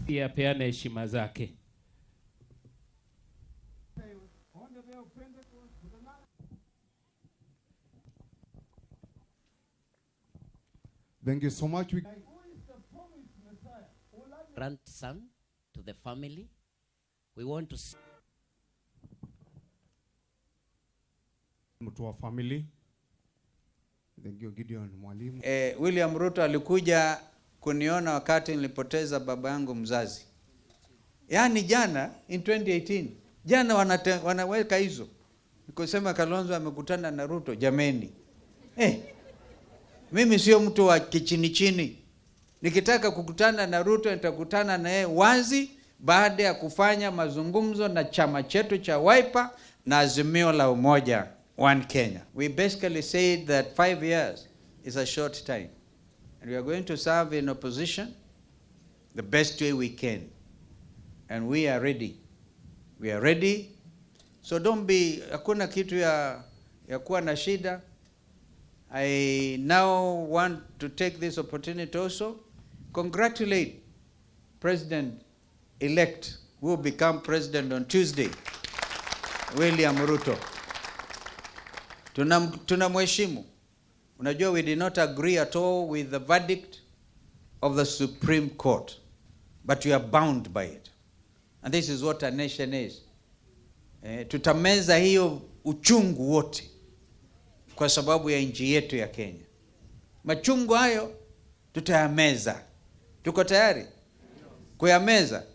Pia apeane heshima zake. Thank you so much. Grandson to the family. We want to Mutua family. Thank you, Gideon Mwalimu. William Ruto alikuja kuniona wakati nilipoteza baba yangu mzazi. Yaani jana in 2018, jana wanaweka hizo. Nikosema Kalonzo amekutana na Ruto, jameni. Mimi sio mtu wa kichini chini. Nikitaka kukutana na Ruto nitakutana na yeye wazi baada ya kufanya mazungumzo na chama chetu cha Wiper na Azimio la Umoja One Kenya. We basically said that 5 years is a short time and we are going to serve in opposition the best way we can, and we are ready. We are ready. So don't be, hakuna kitu ya kuwa na shida. I now want to take this opportunity also congratulate President-elect who will become president on Tuesday, William Ruto. Tunamheshimu. Unajua, we did not agree at all with the verdict of the Supreme Court, but we are bound by it. And this is what a nation is. Tutameza hiyo uchungu wote kwa sababu ya nchi yetu ya Kenya. Machungu hayo tutayameza. Tuko tayari kuyameza.